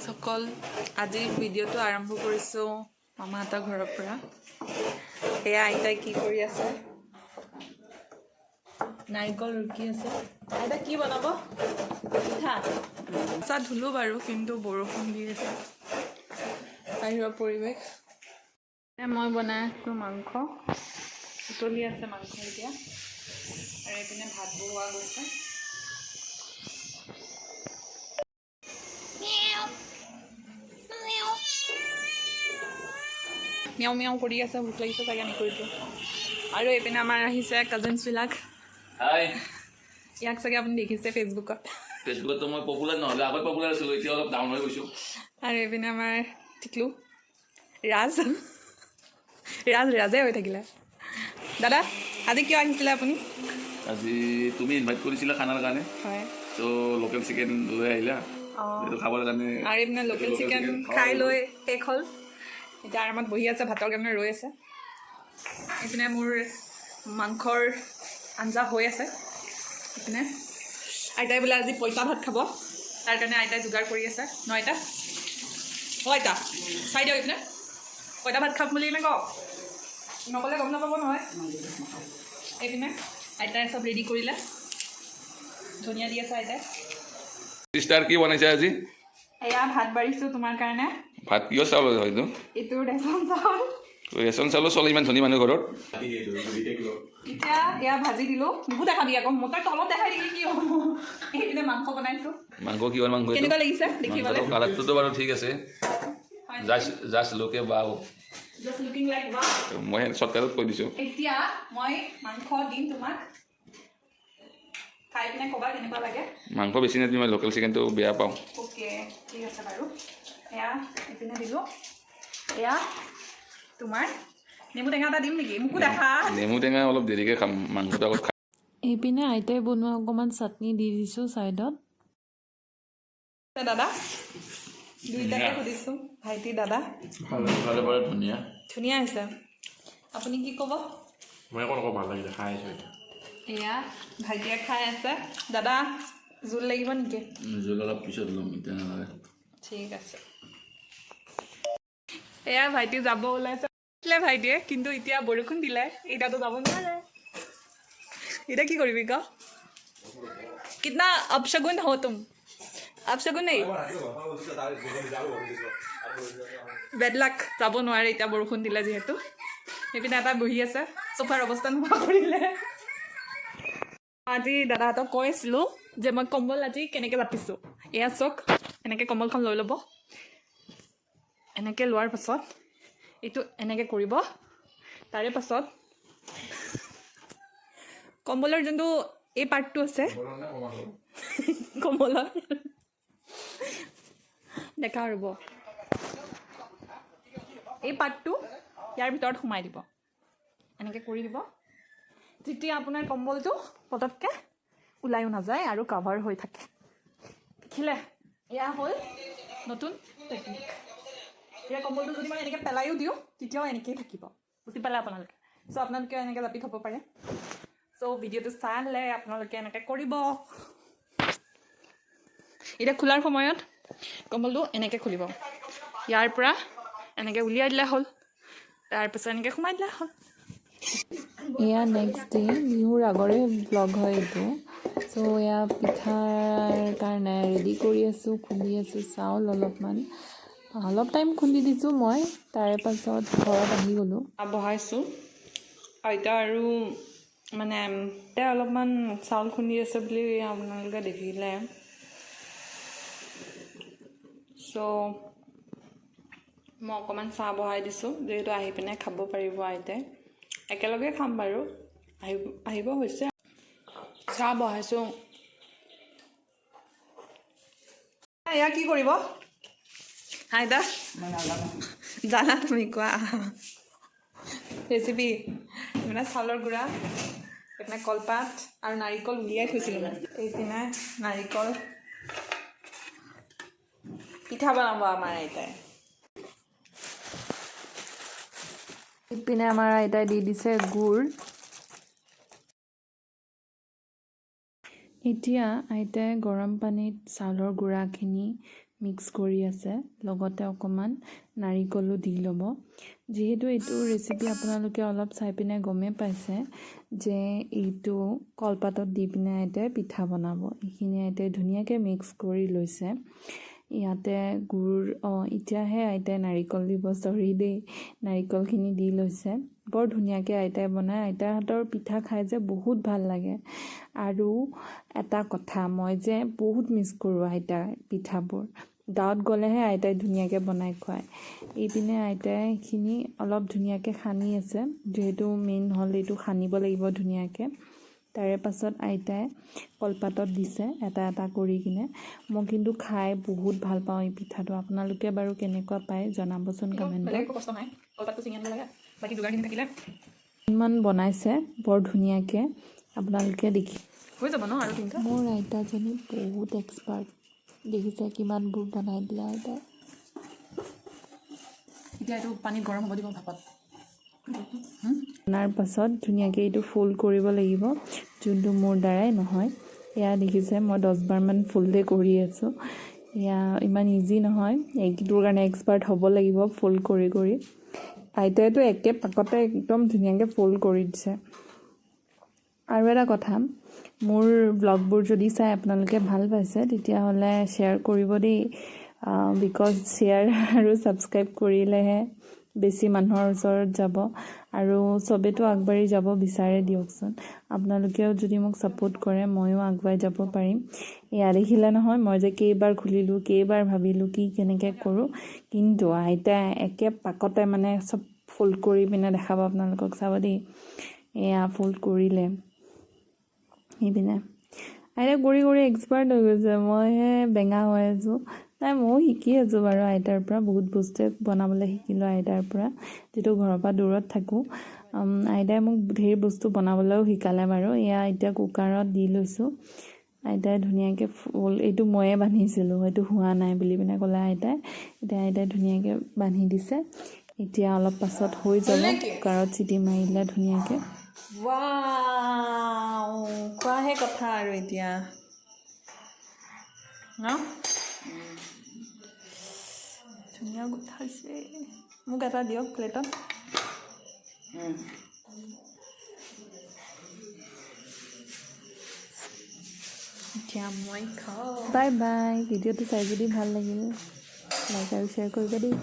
গাইজসকল, আজি ভিডিঅ'টো আৰম্ভ কৰিছোঁ মামাহঁতৰ ঘৰৰ পৰা। এয়া আইতাই কি কৰি আছে? নাৰিকল ৰুকি আছে। আইতা, কি বনাব? পিঠা। চাহ ধুলোঁ বাৰু, কিন্তু বৰষুণ দি আছে। বাহিৰৰ পৰিৱেশ। মই বনাই আছোঁ মাংস, উতলি আছে মাংস এতিয়া। আৰু এইপিনে ভাত বহোৱা গৈছে। মিয়াও মিয়াও কৰি আছে, ভোক লাগিছে চাগে মেকুৰীটো। আৰু এইপিনে আমাৰ আহিছে কাজিনছবিলাক। হাই। ইয়াক চাগে আপুনি দেখিছে ফেচবুকত। ফেচবুকততো মই পপুলাৰ নহ'লে, আগত পপুলাৰ আছিলোঁ, এতিয়া অলপ ডাউন হৈ গৈছোঁ। আৰু এইপিনে আমাৰ টিকলু ৰাজ, ৰাজ ৰাজে হৈ থাকিলে। দাদা, আজি কিয় আহিছিলে আপুনি? আজি তুমি ইনভাইট কৰিছিলা খানাৰ কাৰণে। হয়। ত' লোকেল চিকেন লৈ আহিলা। এইটো খাবৰ কাৰণে। আৰু এইপিনে লোকেল চিকেন খাই লৈ শেষ হ'ল, এতিয়া আৰামত বহি আছে, ভাতৰ কাৰণে ৰৈ আছে। এইপিনে মোৰ মাংসৰ আঞ্জা হৈ আছে। এইপিনে আইতাই বোলে আজি পইতা ভাত খাব, তাৰ কাৰণে আইতাই যোগাৰ কৰি আছে। ন আইতা? অ' আইতা, চাই দিয়ক, এইপিনে পইতা ভাত খাম বুলি কিনে কওক, নক'লে গম নাপাব নহয়। এইপিনে আইতাই চব ৰেডি কৰিলে, ধনিয়া দি আছে আইতাই। চিষ্টাৰ, কি বনাইছা আজি? এয়া ভাত বাঢ়িছোঁ তোমাৰ কাৰণে। ভাত কিয় চাউল হয় এইটো? এইটো ৰেচন চাউল। ৰেচন চাউলো চলে ইমান ধনী মানুহ ঘৰত? এতিয়া এয়া ভাজি দিলোঁ। মোকো দেখাবি আকৌ, মোৰ তই তলত দেখাই দিবি, কি হ'ব? এইপিনে মাংস বনাইছোঁ। মাংস কিহৰ মাংস এইটো? কেনেকুৱা লাগিছে দেখিবলৈ? মাংসটো কালাৰটোতো বাৰু ঠিক আছে। জাষ্ট লোকে বাও। জাষ্ট লুকিং লাইক বা। মই শ্বৰ্টকাটত কৈ দিছোঁ। এতিয়া মই মাংস দিম তোমাক, খাই পিনে ক'বা কেনেকুৱা লাগে। মাংস বেছি নিদিবি, মই লোকেল চিকেনটো বেয়া পাওঁ। অ'কে, ঠিক আছে বাৰু। এয়া এইপিনে দিলোঁ। এয়া তোমাৰ নেমু টেঙা এটা দিম নেকি? মোকো দেখা। নেমু টেঙা অলপ দেৰিকৈ খাম, মাংসটো আগত খাম। এইপিনে আইতাই বনোৱা অকণমান চাটনি দি দিছোঁ ছাইডত। দাদা দুইটাকে সুধিছোঁ, ভাইটি, দাদা। ভালে বাৰু, ধুনীয়া। ধুনীয়া হৈছে। আপুনি কি ক'ব? মই একো নকওঁ, ভাল লাগিলে, খাই আছোঁ এতিয়া। এয়া ভাইটিয়ে খাই আছে। দাদা, জোল লাগিব নেকি? জোল অলপ পিছত ল'ম, এতিয়া নালাগে। ঠিক আছে। এয়া ভাইটি যাব ওলাইছে ভাইটিয়ে, কিন্তু এতিয়া বৰষুণ দিলে, এতিয়াতো যাব নোৱাৰে। এতিয়া কি কৰিবি ক? कितना अपशगुन हो तुम, अपशगुन नहीं, বেড লাক। যাব নোৱাৰে এতিয়া বৰষুণ দিলে যিহেতু। সেইপিনে এটা বহি আছে, চোফাৰ অৱস্থা নোহোৱা কৰিলে। আজি দাদাহঁতক কৈ আছিলোঁ যে মই কম্বল আজি কেনেকৈ জাপিছোঁ। এয়া চাওক, এনেকৈ কম্বলখন লৈ ল'ব। এনেকৈ লোৱাৰ পাছত এইটো এনেকৈ কৰিব। তাৰে পাছত কম্বলৰ যোনটো এই পাৰ্টটো আছে কম্বলৰ, দেখা ৰ'ব, এই পাৰ্টটো ইয়াৰ ভিতৰত সোমাই দিব, এনেকৈ কৰি দিব। তেতিয়া আপোনাৰ কম্বলটো পটককৈ ওলায়ো নাযায় আৰু কাভাৰ হৈ থাকে। দেখিলে? এয়া হ'ল নতুন টেকনিক। এতিয়া কম্বলটো যদি মই এনেকৈ পেলায়ো দিওঁ, তেতিয়াও এনেকেই থাকিব। বুজি পালে আপোনালোকে? চ' আপোনালোকেও এনেকৈ জাপি থ'ব পাৰে। চ' ভিডিঅ'টো চালে আপোনালোকে এনেকৈ কৰিব। এতিয়া খোলাৰ সময়ত কম্বলটো এনেকৈ খুলিব, ইয়াৰ পৰা এনেকৈ উলিয়াই দিলে হ'ল, তাৰপিছত এনেকৈ সোমাই দিলে হ'ল। এয়া নেক্সট ডে, বিহুৰ আগৰে ভ্লগ হয় এইটো। চ' এয়া পিঠাৰ কাৰণে ৰেডি কৰি আছোঁ, খুন্দি আছোঁ চাউল অলপমান। অলপ টাইম খুন্দি দিছোঁ মই, তাৰে পাছত ঘৰত আহি গ'লোঁ। বহাইছোঁ আইতা আৰু মানে এতিয়া অলপমান চাউল খুন্দি আছে বুলি আপোনালোকে দেখিলে। চ' মই অকণমান চাহ বহাই দিছোঁ, যিহেতু আহি পিনে খাব পাৰিব আইতাই। একেলগে খাম বাৰু, আহিব আহিব হৈছে। চাহ বহাইছোঁ। এয়া কি কৰিব আইতা? জানা তুমি, কোৱা ৰেচিপি। এইপিনে চাউলৰ গুড়া, এইপিনে কলপাত আৰু নাৰিকল উলিয়াই থৈছিলোঁ মই। এইপিনে নাৰিকল, পিঠা বনাব আমাৰ আইতাই। ইপিনে আমাৰ আইতাই দি দিছে গুড়। এতিয়া আইতাই গৰম পানীত চাউলৰ গুড়াখিনি মিক্স কৰি আছে। লগতে অকণমান নাৰিকলো দি ল'ব। যিহেতু এইটো ৰেচিপি আপোনালোকে অলপ চাই পিনে গমেই পাইছে যে এইটো কলপাতত দি পিনে আইতাই পিঠা বনাব। এইখিনি আইতাই ধুনীয়াকৈ মিক্স কৰি লৈছে। ইয়াতে গুৰ, অঁ, এতিয়াহে আইতাই নাৰিকল দিব, চৰি দেই, নাৰিকলখিনি দি লৈছে। বৰ ধুনীয়াকৈ আইতাই বনায়। আইতাৰ হাতৰ পিঠা খাই যে বহুত ভাল লাগে। আৰু এটা কথা, মই যে বহুত মিছ কৰোঁ আইতাৰ পিঠাবোৰ। গাঁৱত গ'লেহে আইতাই ধুনীয়াকৈ বনাই খুৱায়। এইপিনে আইতাই এইখিনি অলপ ধুনীয়াকৈ সানি আছে, যিহেতু মেইন হ'ল এইটো সানিব লাগিব ধুনীয়াকৈ। তাৰে পাছত আইতাই কলপাতত দিছে এটা এটা কৰি কিনে। মই কিন্তু খাই বহুত ভাল পাওঁ এই পিঠাটো। আপোনালোকে বাৰু কেনেকুৱা পায় জনাবচোন কমেণ্টত। বেলেগ একো কষ্ট নাই, কলপাতটো ছিঙি আনিব লাগে, বাকী যোগাৰখিনি থাকিলে। ইমান বনাইছে বৰ ধুনীয়াকৈ, আপোনালোকে দেখি হৈ যাব ন আৰু তিনিটা। মোৰ আইতাজনী বহুত এক্সপাৰ্ট। দেখিছে কিমানবোৰ বনাই দিলে আইতাই। এতিয়া এইটো পানীত গৰম হ'ব দিব ভাপত। বনাৰ পাছত ধুনীয়াকৈ এইটো ফ'ল্ড কৰিব লাগিব, যোনটো মোৰ দ্বাৰাই নহয়। এয়া দেখিছে, মই 10বাৰমান ফ'ল্ডে কৰি আছোঁ। এয়া ইমান ইজি নহয়, এইটোৰ কাৰণে এক্সপাৰ্ট হ'ব লাগিব ফ'ল্ড কৰি কৰি। আইতাইতো একে পাকতে একদম ধুনীয়াকৈ ফ'ল্ড কৰি দিছে। আৰু এটা কথা, মোৰ ব্লগবোৰ যদি চাই আপোনালোকে ভাল পাইছে, তেতিয়াহ'লে শ্বেয়াৰ কৰিব দেই, because share আৰু ছাবস্ক্ৰাইব কৰিলেহে বেছি মানুহৰ ওচৰত যাব আৰু চবেতো আগবাঢ়ি যাব বিচাৰে দিয়কচোন। আপোনালোকেও যদি মোক ছাপোৰ্ট কৰে, ময়ো আগুৱাই যাব পাৰিম। এয়া দেখিলে নহয়, মই যে কেইবাৰ খুলিলোঁ, কেইবাৰ ভাবিলোঁ কি কেনেকৈ কৰোঁ, কিন্তু আইতাই একে পাকতে মানে চব ফ'ল্ড কৰি পিনে দেখাব আপোনালোকক, চাব দেই। এয়া ফ'ল্ড কৰিলে। সেইপিনে আইতা কৰি কৰি এক্সপাৰ্ট হৈ গৈছে, মইহে বেঙা হৈ আছোঁ। নাই, ময়ো শিকি আছোঁ বাৰু আইতাৰ পৰা। বহুত বস্তুৱে বনাবলৈ শিকিলোঁ আইতাৰ পৰা। যিটো ঘৰৰ পৰা দূৰত থাকোঁ, আইতাই মোক ঢেৰ বস্তু বনাবলৈও শিকালে বাৰু। এয়া এতিয়া কুকাৰত দি লৈছোঁ। আইতাই ধুনীয়াকৈ ফুল, এইটো ময়ে বান্ধিছিলোঁ, সেইটো হোৱা নাই বুলি পিনে ক'লে আইতাই। এতিয়া আইতাই ধুনীয়াকৈ বান্ধি দিছে। এতিয়া অলপ পাছত হৈ যাব, কুকাৰত চিটি মাৰিলে ধুনীয়াকৈ। ৱাও, খোৱাহে কথা আৰু এতিয়া ন। ধুনীয়া গোঠাইছে। মোক এটা দিয়ক প্লেটত। এতিয়া মই খাওঁ। Bye bye. ভিডিঅ'টো চাই যদি ভাল লাগিল, লাইক আৰু শ্বেয়াৰ কৰিব দেই।